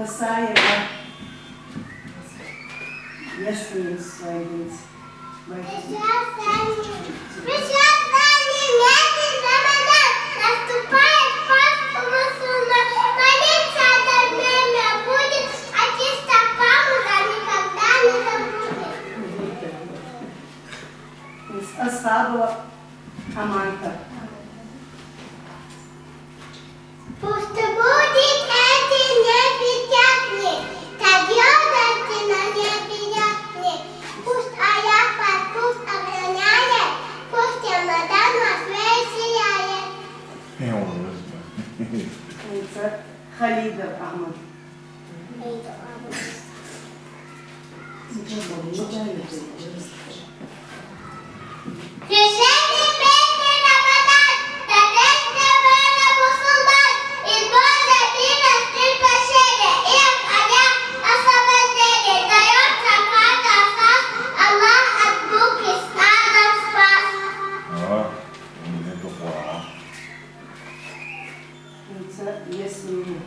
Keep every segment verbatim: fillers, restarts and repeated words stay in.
Saira. Jasmīns svaidīts. Vai Сейчас ранний месяц Рамадан, наступает Пасха мусульман. Молиться одновременно будет, а чистота никогда не забудет. Asxaabo ammaanta. Пусть будет эти неприятные, так радости на неприятные. Пусть Аллах вас пусть охраняет, пусть Рамадан вас весь сияет. Halidov Ahmad. Священный месяц Рамадан, торжественное время мусульман, и Божья милость и прощение, и от огня освобождение, даёт закат асас, Аллах от мук из ада спас. Ага, у меня тухвара. Ясмин.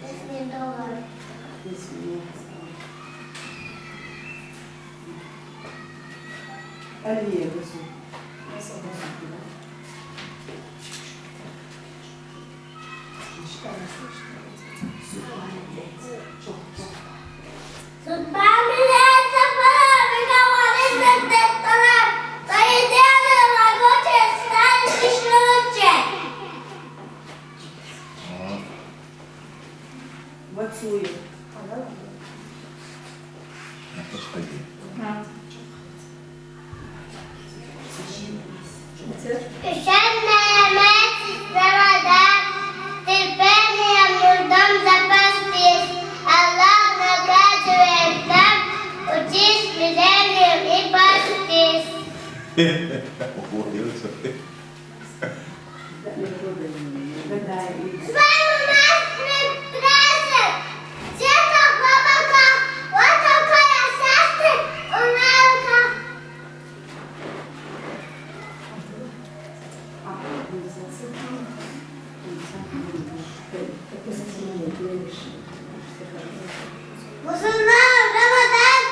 Ясмин Доллар. Ясмин. Алия Гусу. Судьба меняется порой, говорит этот директор. Поединок могучий стал лишь лучше. Вацуев. Священная мать Рамадан, терпением нуждам запастись. Аллах наказывает нам, учись смирением и постись. С вами мастер Пресер. Где-то глубоко, вот такое счастье у меня в руках. Мусульман, Рамадан.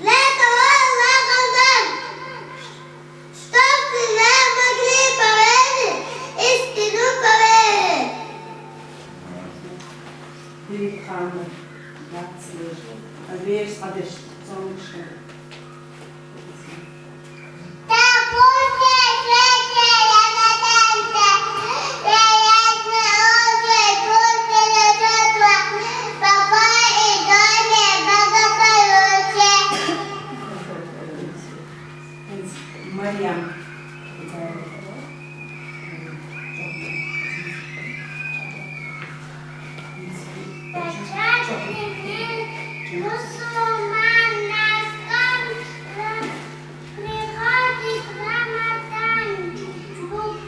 Для того Аллах отдал, чтоб все могли поверить, истину поверить. Перед храмом, да, слышно. А дверь смотришь, солнышко. Марьям. Мусульман, настал, приходит Рамадан. Будь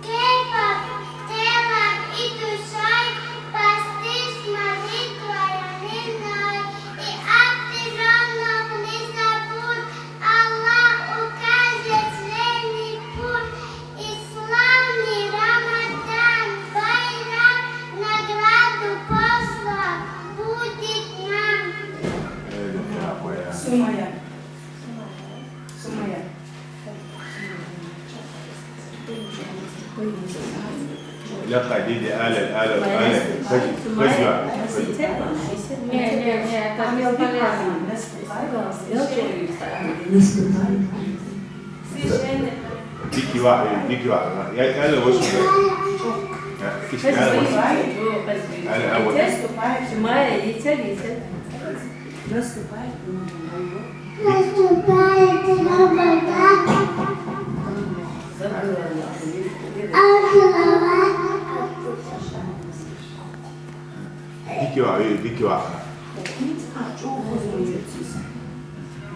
крепок телом и душой, постись молитвой умильной, и от грехов не забудь, Аллах укажет верный путь, и славный Рамадан, байрам, награду послал будет нам. Сумая. Сумая. Ля, хайди, ди, аля, аля, аля. Хайди, хайди, хайди. Не, не, не, это бесполезно. Дики ва, дики ва. Я, я, аля, вот сюда. Я, киш, аля, вот сюда. Аля, аля, вот. Сумая, Итя, Итя. Наступает Рамадан. Дики ва, дики ва.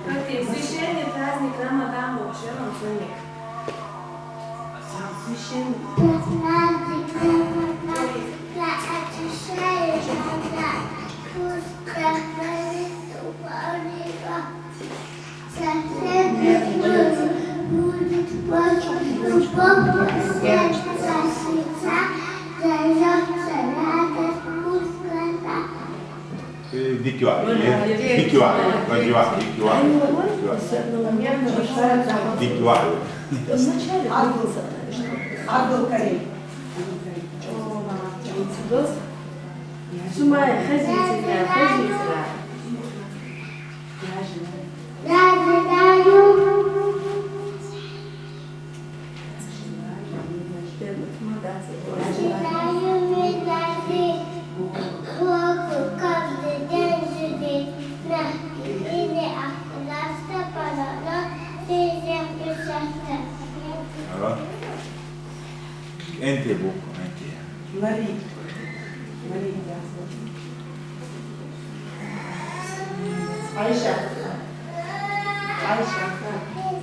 Окей, священный праздник Рамадан вообще вам звонит. Священный праздник Рамадан, я очищаю глаза, пусть говорит Бога. Совсем не будет больше любого сердца, зажжётся радость. Victoria, eh? Victoria, Victoria, Victoria. Victoria. Abdul Karim. Сумая, хозяйственная, хозяйственная. Читаю медаси, уроку каждый день ждет. На или автограф подарок всем писателям. Ага. Эн тэ буква, эн тэ. Мария. Мария. Айша. Айша.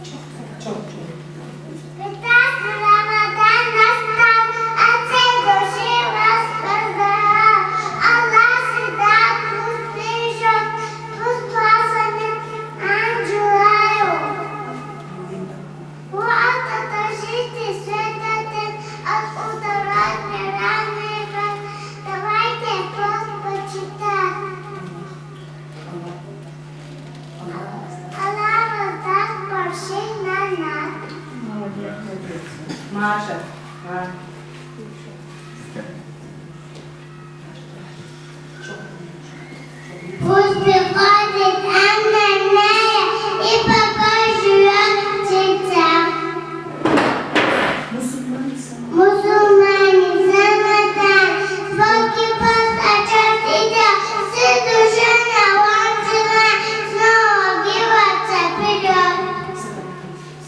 Çok, çok. Biraz Ramazan nasıl? Açın duşu basmaza. Allah sizden kutluyor. Kutlasın. Anjulayo. Давайте почитать. Аллах раздав больших на нас. Маша. Пусть приходит Анна и покажет чудеса. Мусульмане заматали, боги постучат и дня, все души на вам желаю, снова гибаться вперед.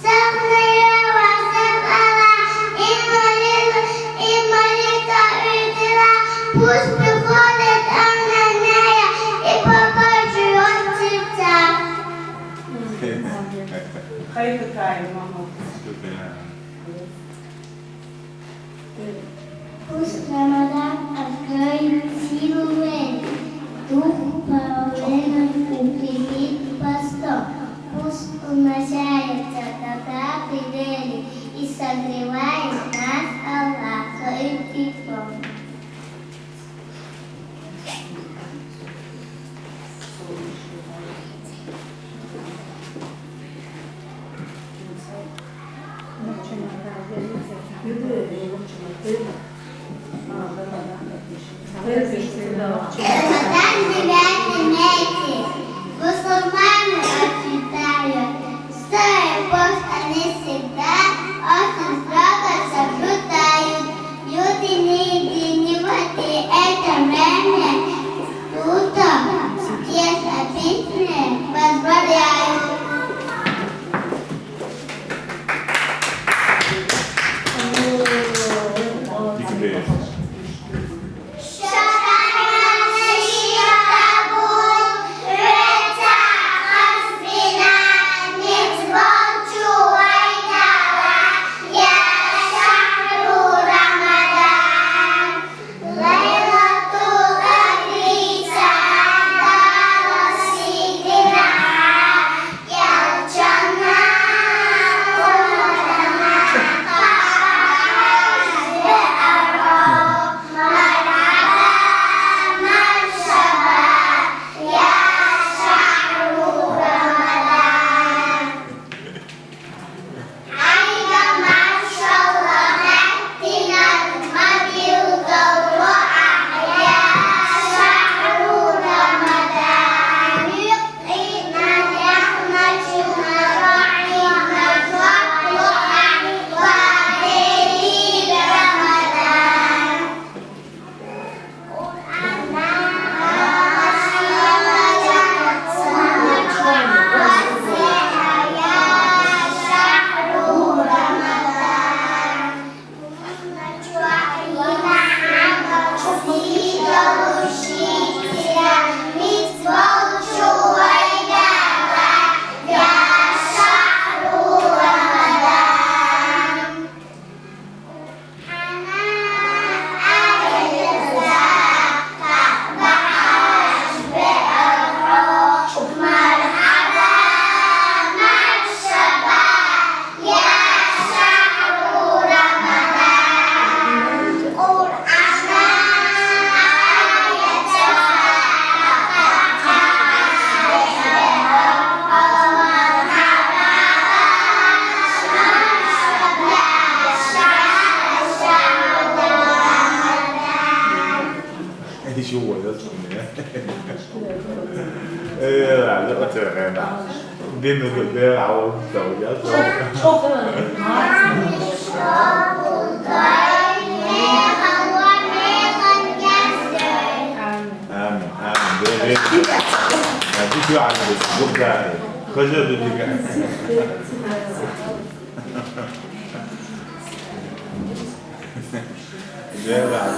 Сахная Василала, и молитва, и молитва видела, пусть приходит Анания и покажет чудеса. Хайты кайы, мама. Пусть Рамадан откроет силу веры, дух правоверных укрепит постом. Пусть уносятся тяготы веры и согревает нас Аллах своим теплом. Рамадан девятый месяц. Мусульмане отмечают, что и пост они всегда очень строго соблюдают. Люди нигде не воды это время, тут есть обычные позволяют. Чего я сумею? Э, да, да, вот это, да. Дым идёт, да, а он там, я там. Амин, амин. Да, да. А ты чё, Аня, вот, да, хожу, да, да.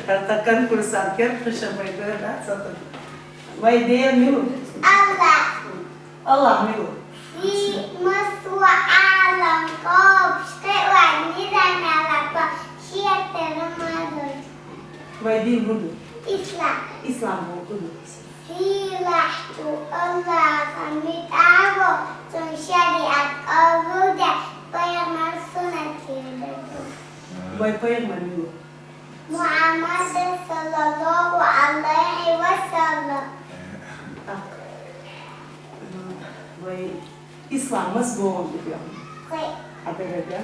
Артакан курсант кер, кыша майда, да, сатан. Вайдея милу. Аллах. Аллах милу. Фи масуалам копште ванидана лапа шиятера мадой. Вайди буду. Исла. Ислам бу куду. Сыйлахчу Аллаха митаво, цун шариат калуде, пайгъамбар суннат кирдеду. Вай пайгъамбар милу? Мухаммад саллаллаху алейхи ва саллам. Вай Ислам мас болгъан деп я? Хы. Адагада.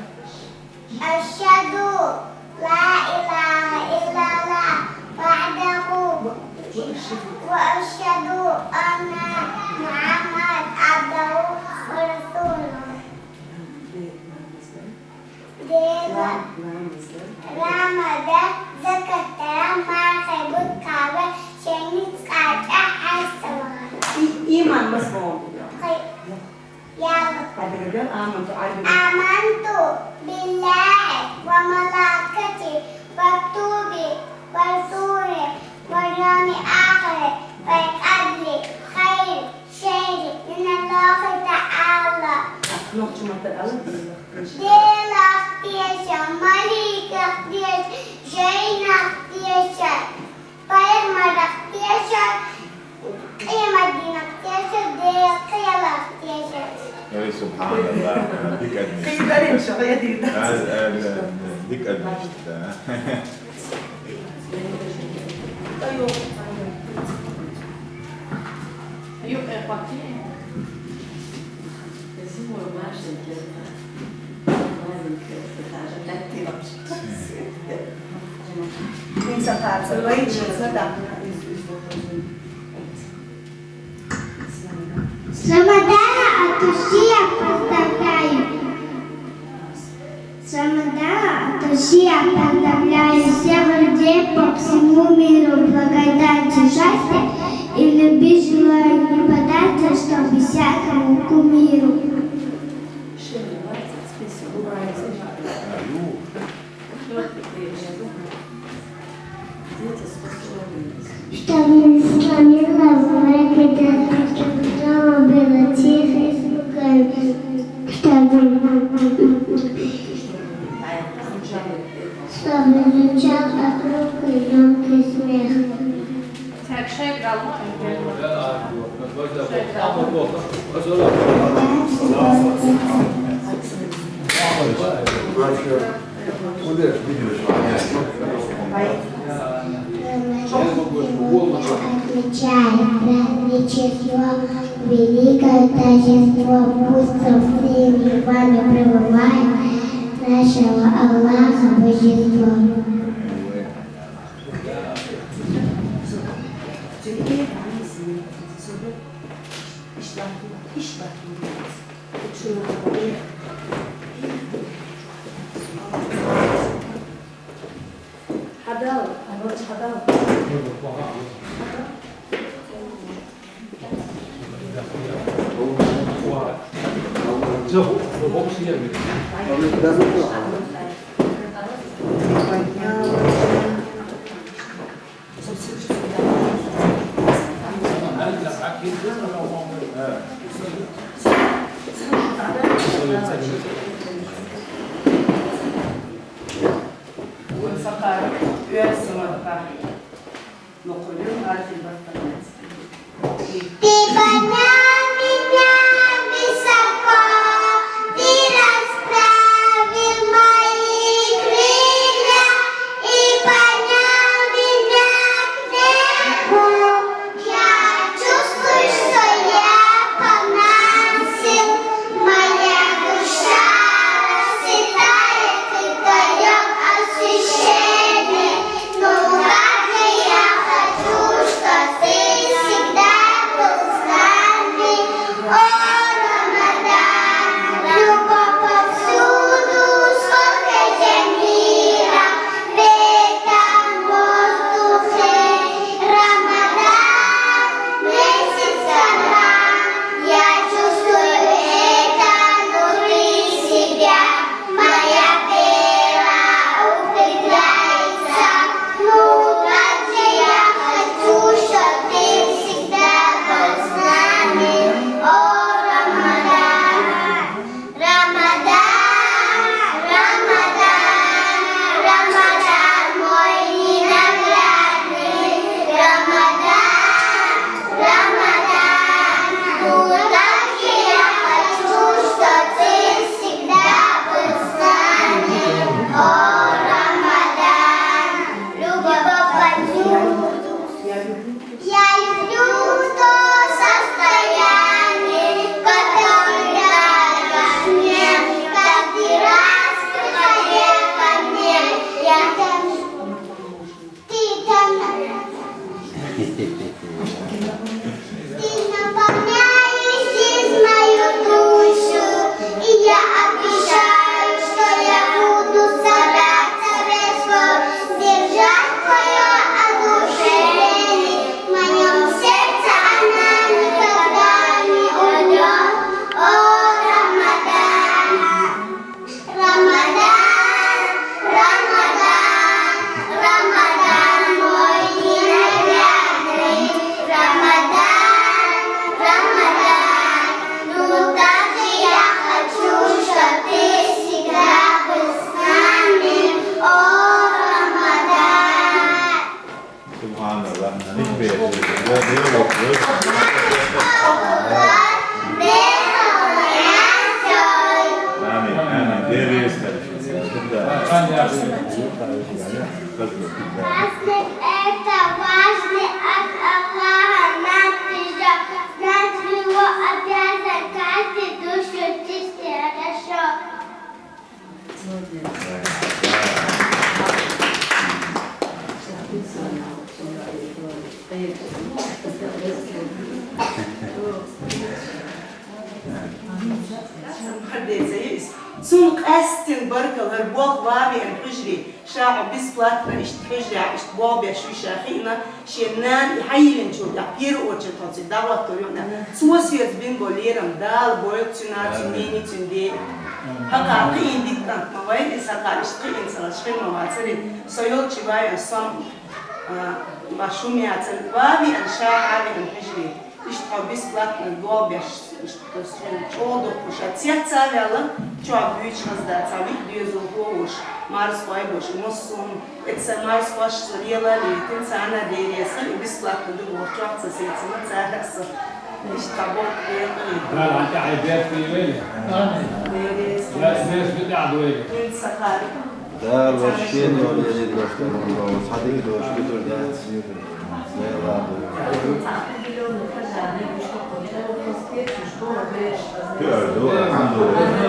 أشهد لا إله إلا الله وحده وأشهد أن محمد عبده ورسوله. Дела. Рамада, закатара, мархебут каве, шени цкача хасава. И-, иман мас болгъан деп я? Хы. Яла. Адагада, аманту, адагада. آمنت بالله وملائكته وكتبه ورسله واليوم الآخر والقدر خيره وشره من الله تعالى. Нохчумата ала. Дела хтеша, малика хтеша, жайна хтеша. Пайгъамбар хтеша, къиямат дин хтеша, де къияла хтеша. Эй, субханаллах, дик адмиш. Къидарим шо, я дин. Аз, аз, дик адмиш, да. С Рамаданом от души я поздравляю. С Рамаданом от души я поздравляю всех людей по всему миру. Благодати, счастья и любви желаю, не податься, чтобы всякому кумиру. Чтобы не сломила в руки, да, чтобы было тихо и спокойно, чтобы, чтобы звучал от рук громкий смех. Отмечает праздничество, великое торжество, пусть со всеми вами пребывает нашего Аллаха Божество. Ты поднял меня высоко, ты расправил мои крылья и поднял меня к небу. Я чувствую, что я полна сил, моя душа расцветает, ты даёшь освещение. Ну как же я хочу, чтоб ты всегда был с нами. Ты наполняешь жизнь мою душу, и я обещаю, что я буду стараться без слов держать твое одушевление. В моем сердце она никогда не умрет. О, Рамадан! Рамадан, Рамадан, Рамадан мой ненаглядный, Рамадан, Рамадан, ну так же я хочу, чтоб ты всегда был с нами, о, Рамадан. Subhanallah. Nicht mehr. Ja, sehr gut. Амин, амин. Sehr gut. Праздник — это важный акт Аллаха нам пришёл. Знать его обязан каждый, душу чистить хорошо. Цунна къаьстина баркалла хӀара болх ван веана хьуьжаре, ша хьо бесплатно иштта хьуьжарехь, иштта болх беш вуй ша хиъна, шен нана и хьайиллинчул тӀехь первую очередь тхо цига дӀахӀоттор ю хьуна. Цо соьца бина болу лерам Дала бойла цуьнан, цуьнан ненан, цуьнан ден. ХӀокхара кхиъна дика кӀант ма вай иза, хӀокхара иштта кхиъна ца хилча хир ма вацара иза. Со йолчу ван веана, со, а, баш хӀума яцара, ван веана, ша хьан веана хьуьжаре. Иштта хьо бесплатно болх беш, иштта шен чӀогӀа доккхуш, ша цец а ваьлла, чохь буьйцуш хаза дац, цхьа виъ доьзалхо а волуш, марзхой а болуш, массо а хӀума. Эцца марзхошца лела а летина, царна а Дела реза хила, и бесплатно ду бохучохь ца сецна, цара а со иштта болх бен хилийта. Дала хьан тӀаьхье беркате йойла. Амин. Дела реза хила. Яц дерш ду тӀаьхьа дойла. ХӀинца сан кхара. Дала вайна шена йолу леррина дош тӀе хӀума боху, цхьа дика дош гуттар а дац. Дела а ду. Дуьхьал ду, алхьамдулиллахӀ.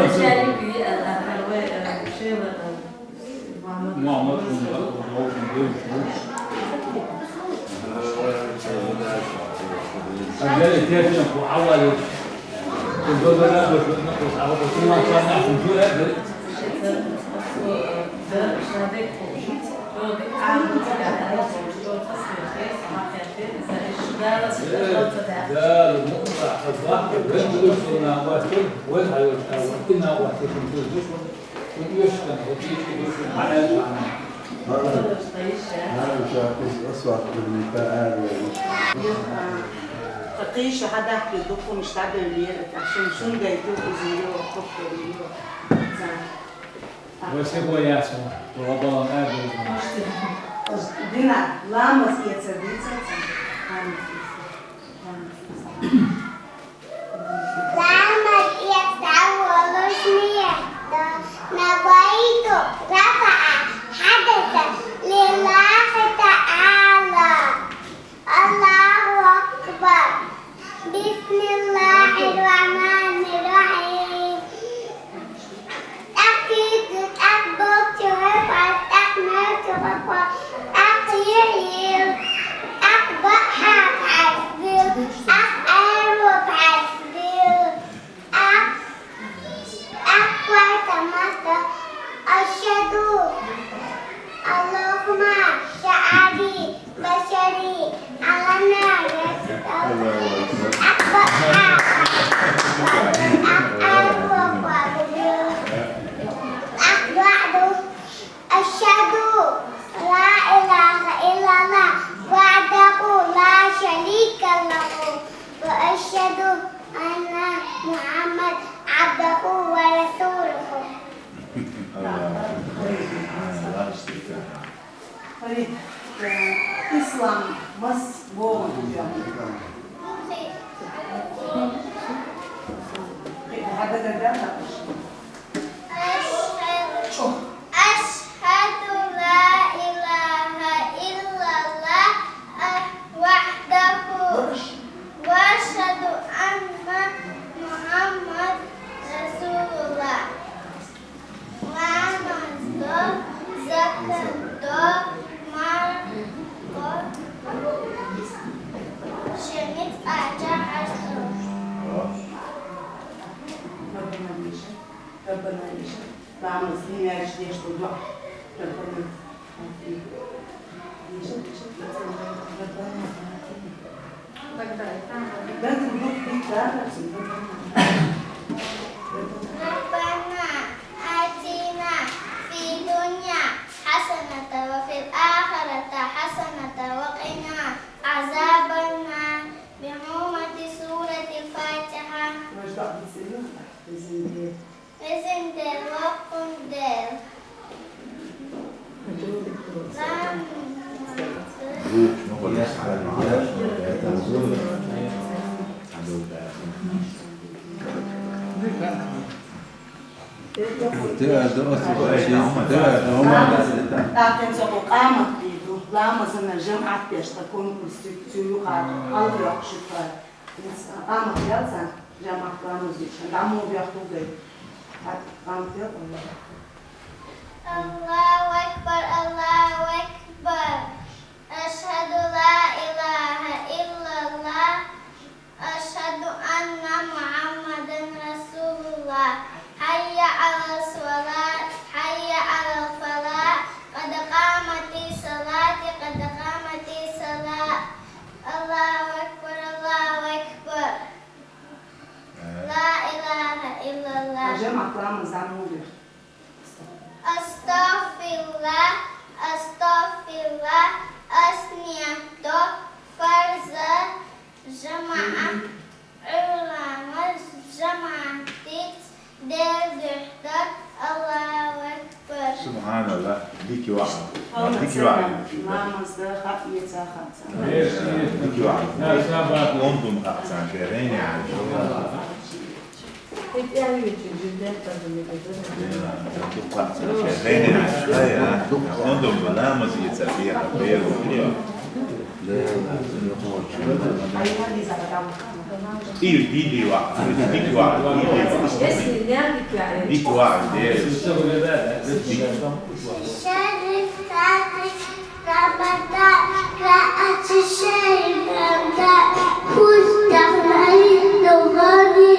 Ткъа кхийша хьан дахкийла дукха хӀумаш дӀадевллера, тӀаккха шуна, шуна гайтира иза йо, кхоьллира йо. Вай сего яц ван, вай балан ара деза. Дина, ламаз эцар дийцар царна. Ламаз эцар. Ламаз эцар. Ламаз эцна волуш метта, навайту рафаӀа хьадаса лиллахӀи таӀала. АллахӀу акбар! БисмиллахӀир-рахьманир-рахьим! ТӀаккха куьйга, тӀаккха боккха чу хӀокху, тӀаккха нах чу хӀокху, тӀаккха юьхь йилла, тӀаккха бакъ хьаба хьаьрсабилла, тӀаккха Ӏаьрбо хьаьрсабилла. Ах, ах, кхойта маса, ашхаду, Аллахумма шаъари, башари, алана, яситал. Ах, бакъа, ах, ах, ах, ах, ах, ах, ах, أشهد لا إله إلا الله وحده لا شريك له، وأشهد أن محمدا عبده ورسوله. Ислам мас боху? أشهد، أشهد لا إله إلا الله وحده، وأشهد أن محمدا رسول الله. Намаз до, закат до, марха до. ربنا آتنا في الدنيا حسنة وفي الآخرة حسنة وقنا عذاب النار. بحرمة سورة الفاتحة. Lezim der, waqfun der. Лакин сокъу къамат дийду, ламазана жамаӀат деш, та конкурс цу юкъа, алла йокъ шуьтра. Къамат ял сан, жамаӀат ламаз деш, дамо бяху гай. Къамат ял, Аллаху акбар, Аллаху акбар. أشهد لا إله إلا الله. أشهد أن محمدا رسول الله. حي على الصلاة، حي على الفلاح. قد قامت الصلاة، قد قامت الصلاة. الله أكبر، الله أكبر. لا إله إلا الله. ЖамаӀат ламаз дамо бяху. أستغفر الله، أستغفر الله. Аснетто фарза жамаӀат, уьллама жамаӀат дердухтар. Аллаху акбар. Субханаллах. Дика ваъ. Дика ваъ. Ламазда хатӀ еца хатӀ. Дика ваъ. Ондум хатӀ сан, шерен я. Io, di, di, va, di, di, va, di, di, va. Di, di, va, di, di. شهر الفضل رمضان، رأت شهر رمضان، خذ تقبل الغالي.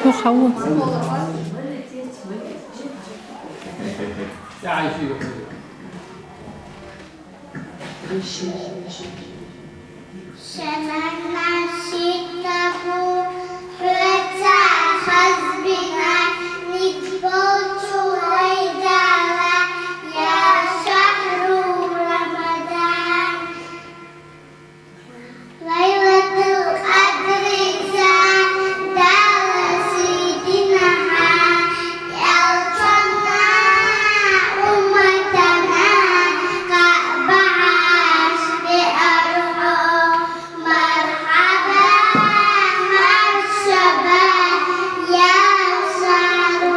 Ох, хаву. Шанана шитабу хӀуца хазбина, нитболчу вайдала, я шагьру Рамадан. Лайлатул Къадрица даласи динагьа, ялчанна умматана кабагьаш биаргӀу. Мархьаба, маршаба, я шагьру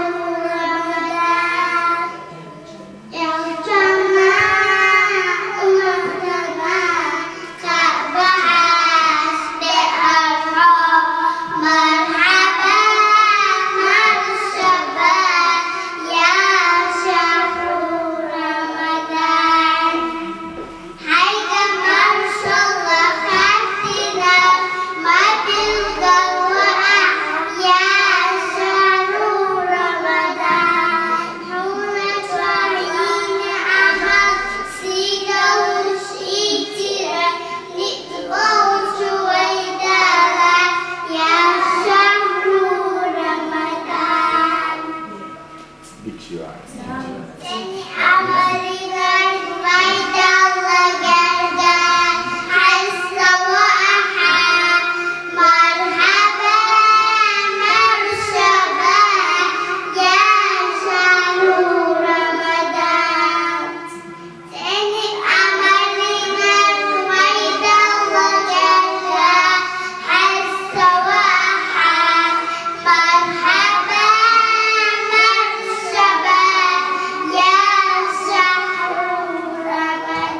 Рамадан. Ялчанна умматана кабагьаш биаргӀу. Мархьаба, маршаба, я шагьру Рамадан. ХӀайга маршалла хӀяхӀдинар, мадилгал ва ахӀ, я шагьру Рамадан. ХӀуна чӀвагӀни гӀамал, сигалуш итира, нитӀболчу вайдала, я шагьру Рамадан. Дикшиван. Сени гӀямалинар майдалла герга, хӀяйсла ва ахӀа, мархьаба, маршаба, я шагьру Рамадан. Сени гӀямалинар майдалла герга, хӀяйсла ва ахӀа, мархьаба, маршаба, я шагьру Рамадан.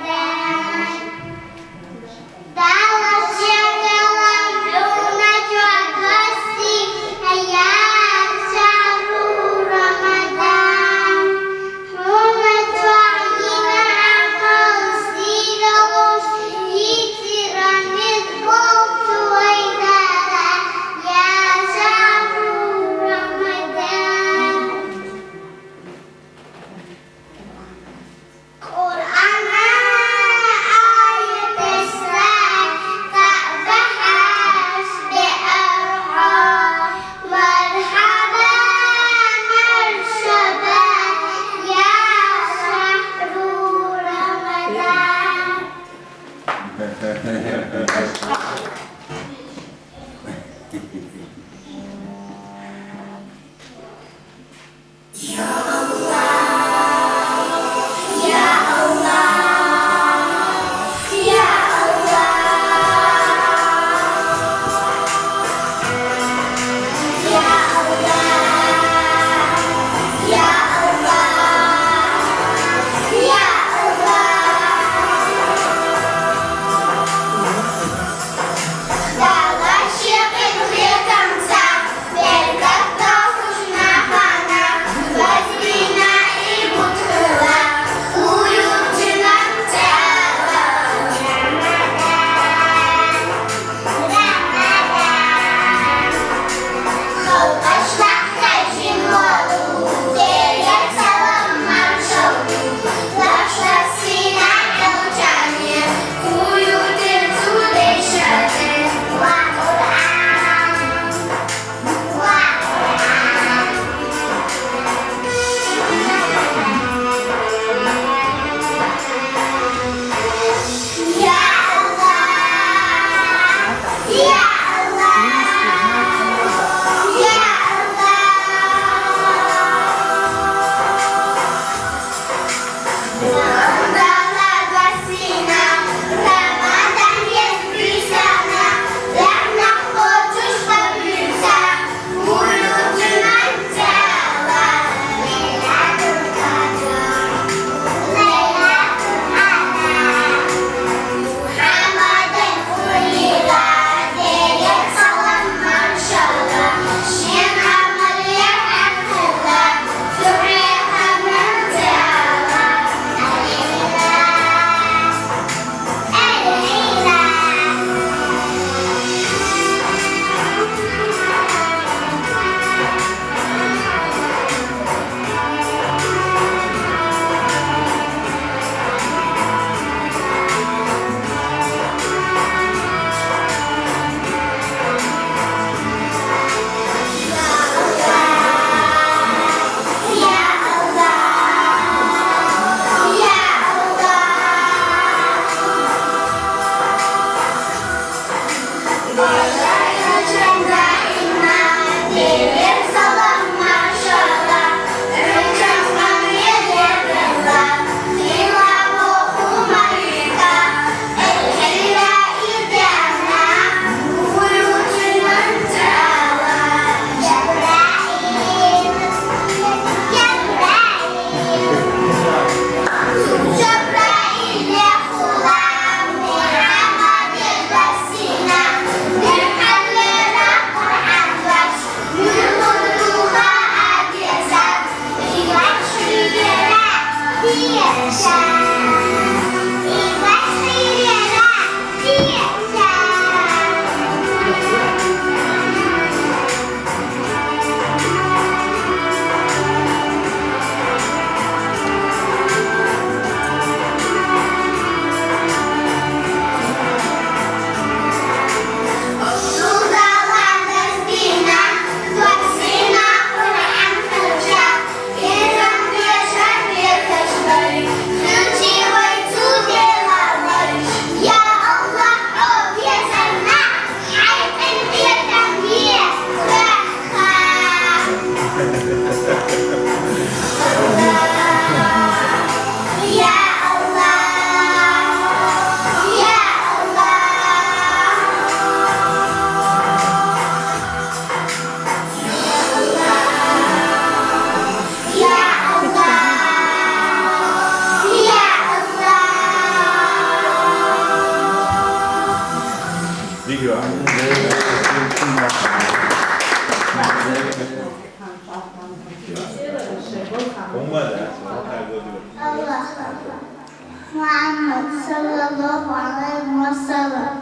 Muhammad sallallahu aleyhi ve sellem.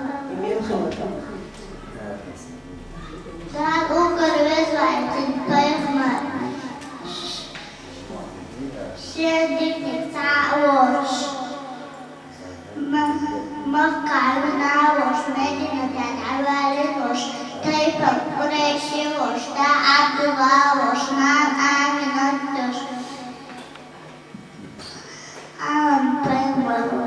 Дала уггаре везаваьча пайхамара шен диканиг цхьа а волуш, Ма-, Маккахь вина а волуш, Мединате дӀаваьллина волуш, тайпа Къурайши а волуш, да Ӏабдулла а волуш, нана Аминат а долуш. Алан пайхамар ву.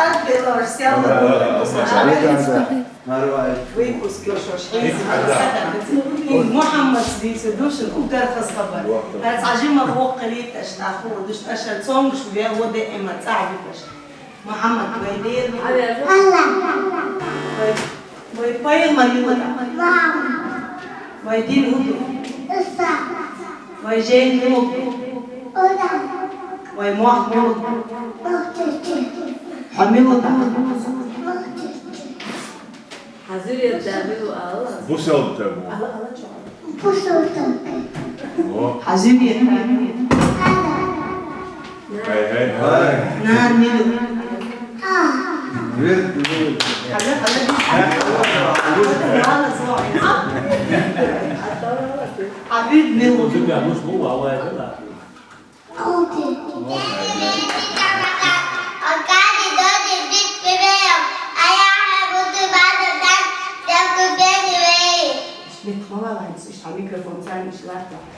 Ад белорус, я Аллах. Марвай. Выпуск йолуш. Мухьаммад дийцар ду шуна уггар хаза хабар. ХӀара цхьа жимах воккха хилийта аша, тӀаккха хӀун ду аша, аша цомгуш ве, во де эма цӀахь виташ. Мухьаммад, вай Дела. Аллах. Вай, вай пайхамар юха. Мама. Вай дин хӀун ду? Иса. Вай жен мила ду? Ура. Вай мохк мила ду? Мохк чечи. Хьо мила ду? Мохк чечи. Хьазир яр да мила ала? Бусалба тагу. Бусалба тагу. О. Хьазир яр да мила? Ай, ай, ай. Нана мила ду? А. Вет, вет. Хьала, хьала. Хьабиб мила ду? Микрофон царна иштта латтахь.